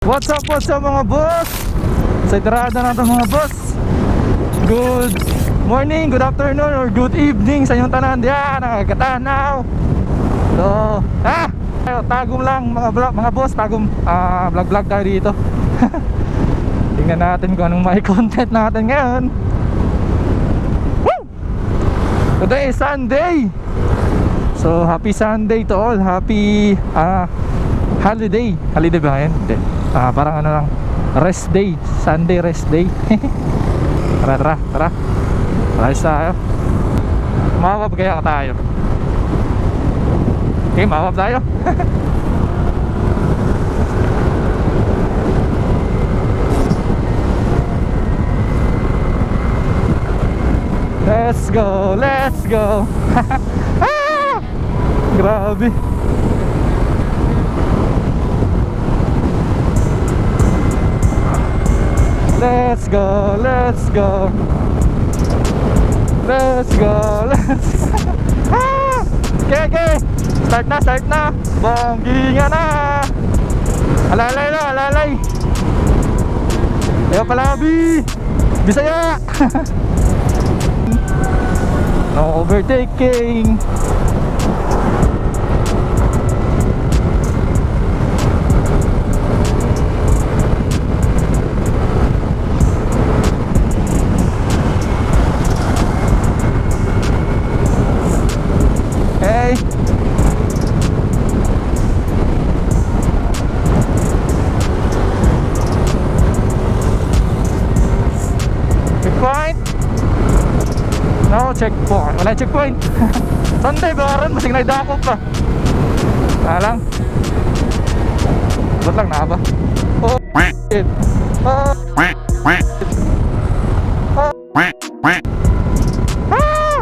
What's up mga boss? Sa tirada na ito, mga boss. Good morning, good afternoon, or good evening sa inyong tanan diyan, nakakatanaw. So, tagum lang mga vlog, mga boss, tagum vlog vlog tayo dito. Tingnan natin kung anong may content natin ngayon. Woo! Today is Sunday. So, happy Sunday to all. Happy holiday. Holiday ba ngayon? Hindi. Parang ano lang, rest day. Sunday rest day. Tara, tara, tara. Tara tayo. Mawab kaya tayo. Okay, mawab tayo. Let's go, let's go. Ah! Grabe. Let's go, let's go. Let's go, let's go. Ah! Okay, okay. Start na, start na. Bonggingan na. Alalay na, alalay. Ayo palabi. Bisaya. No overtaking. Hey. Checkpoint. No, checkpoint. Wala checkpoint. Sunday ba ron? Masig naidakop pa. Wala lang. Ba't lang na ba? Oh, shit. Oh, oh. Ah!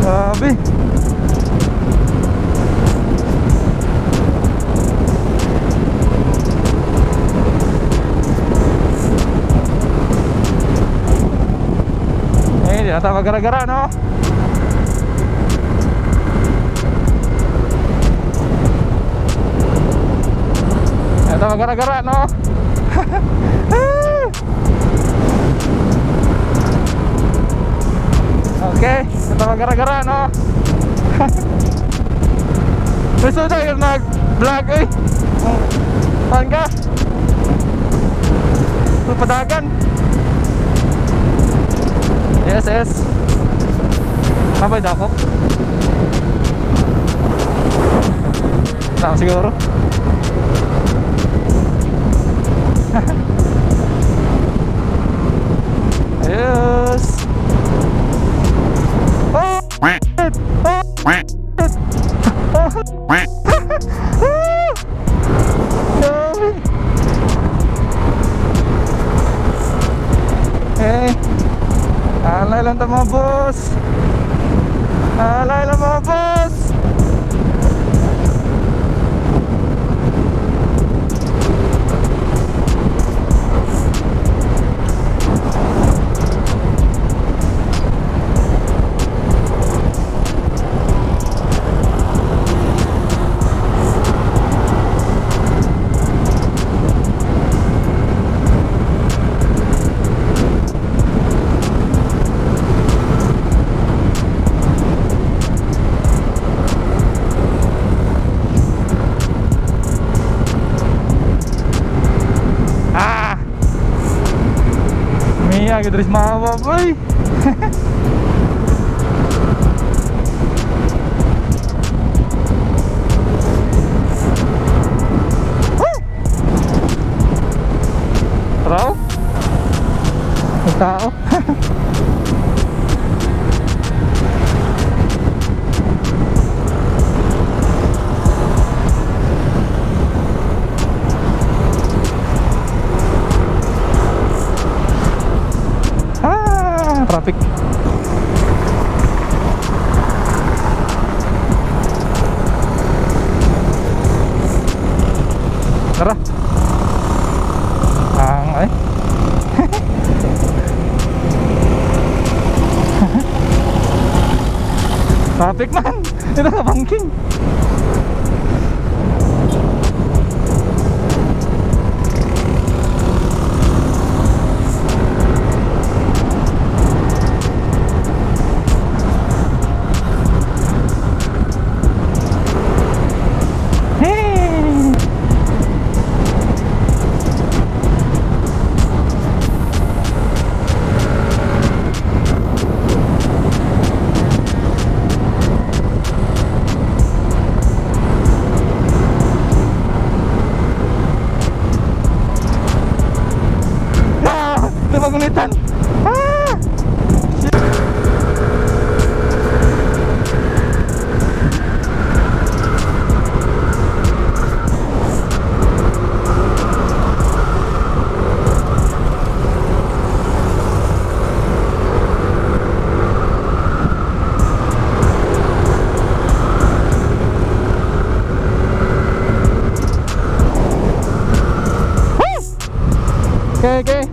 Grabe. Eh, di na tayo magara-gara, no? Di na tayo magara-gara, no? Okay, di na tayo magara-gara, no? Gusto tayo nag-vlog, eh. Saan ka? Padagan. Yes, yes. Sabay dako. Tama siguro. Ayos. Oh! Shit! Oh! Shit! Oh! Dami. Eh. Alay lang ta, mga boss. Alay lang, mga boss. Ah! Mia gid ris mawa boy. Woo! Raw? May tao. Ah, traffic. Tara. Ang ay. Traffic man. Ito ka banking.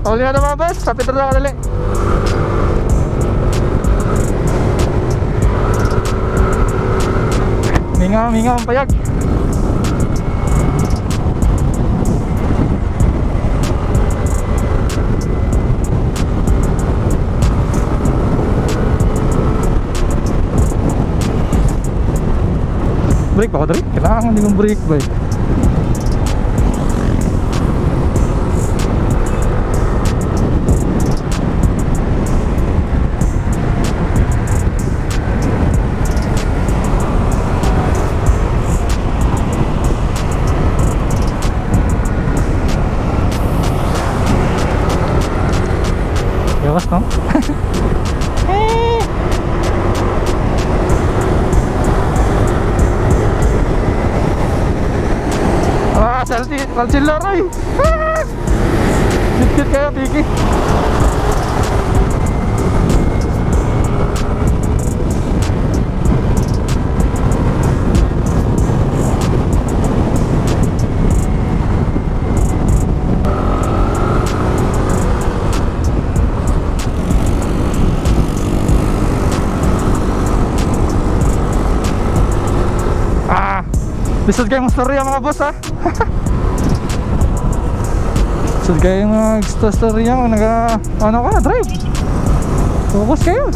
Uli na mga boss. Kapit na kadali. Mingaw, mingaw ang payag. Break ba ako dali? Kailangan din ng break ba eh. Gawas, no? Eh! Ah, salti, salti laroy. Ah! Cute kayo, Piki. Ah, lisod kayo mong storya, mga boss, ha? Lisod kayo mga storya kung naga, ano ka, drive. Focus kayo.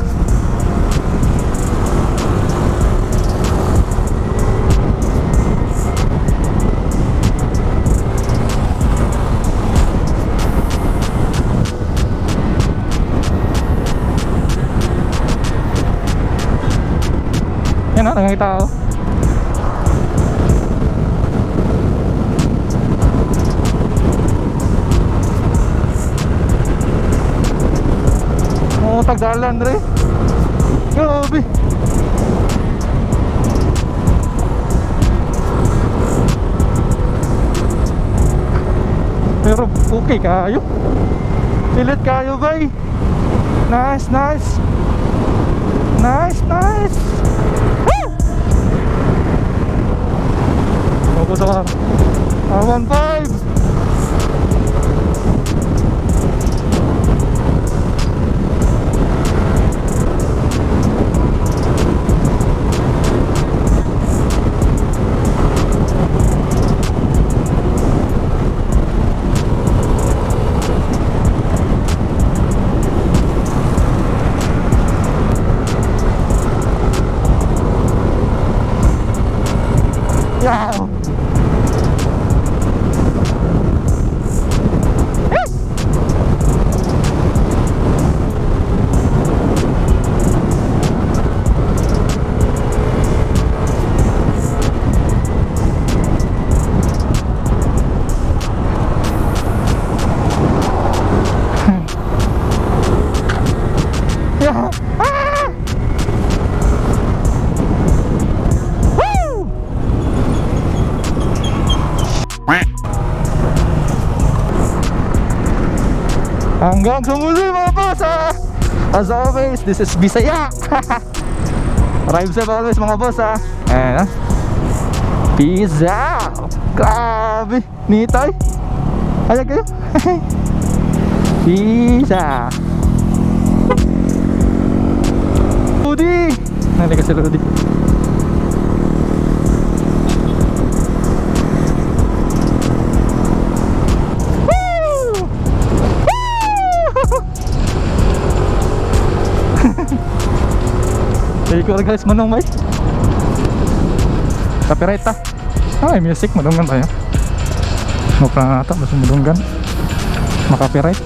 Yan o, nakikita ako. Oo, tagdalan dre. Grabe. Pero okay kayo. Pilit kayo, bay. Nice, nice. Nice, nice. Woo! Focus ako. Ah, 1.5. Wow! Yeah. Ah! Woo! Hanggang sa muli, mga boss, ha! As always, this is Bisaya! Arrive safe always, mga boss, ha! Ayan, ha? Peace out! Grabe! Nitoy! Ayan kayo! Peace out! Rudy! Nalika si Rudy. Woo! Woo! Hindi ko guys manong may. Copyright ta. Ay, music madunggan tayo. Mapra na ata, basta madunggan. Makapiright.